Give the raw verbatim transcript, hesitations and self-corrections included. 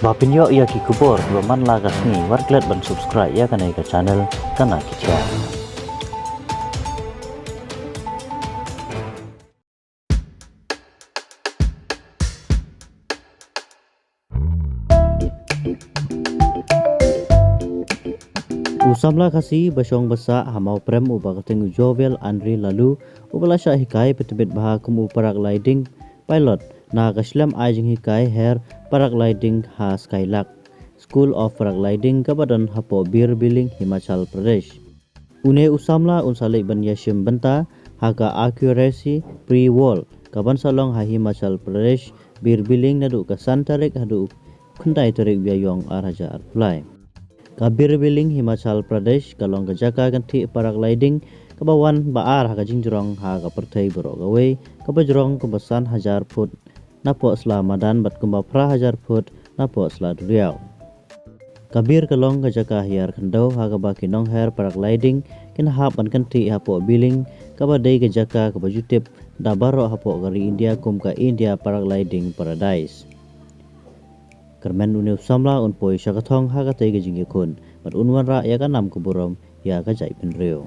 Ba pynïoh ïa ki khubor kiba man la ka sngi, wat klet ban subscribe ïa kane ka channel Kana Ki Jia. U samla Khasi ba shong ba sah ha Mawprem uba kyrteng u Jovial Andre Laloo, uba la shah hikai pyntbit bha kum u paragliding pilot na ka shlem ai jinghikai her paragliding ha Skylark School of Paragliding kaba don hapoh Bir Biling, Himachal Pradesh. Une u samla un sa leit ban ïashim bynta ha ka accuracy pre-wall kaban sa long ha Himachal Pradesh, Bir Biling, naduh ka san tarik haduh khyndai tarik Baiong ar hajar arphew lai. Ka Bir Biling, Himachal Pradesh, ka long ka jaka kynthih paragliding kaba wan ba ar ha ka jingjrong ha ka pyrthei baroh kawei, kaba jrong kumba san hajar phut napoh sla madan bad kumba phra hajar phut napoh sla duriaw. Ka Bir ka long ka jaka hiar khyndew ha kaba ki nongher paragliding kin hap ban kynthih hapoh Biling, kaba dei ka jaka kaba ju tip da baroh hapoh ka ri India kum ka India Paragliding Paradise. Kyrmen une u samla un poi sha ka thong ha katei ka jingïakhun bad un wanrah ïa ka nam ka burom ïa ka jaitbynriew.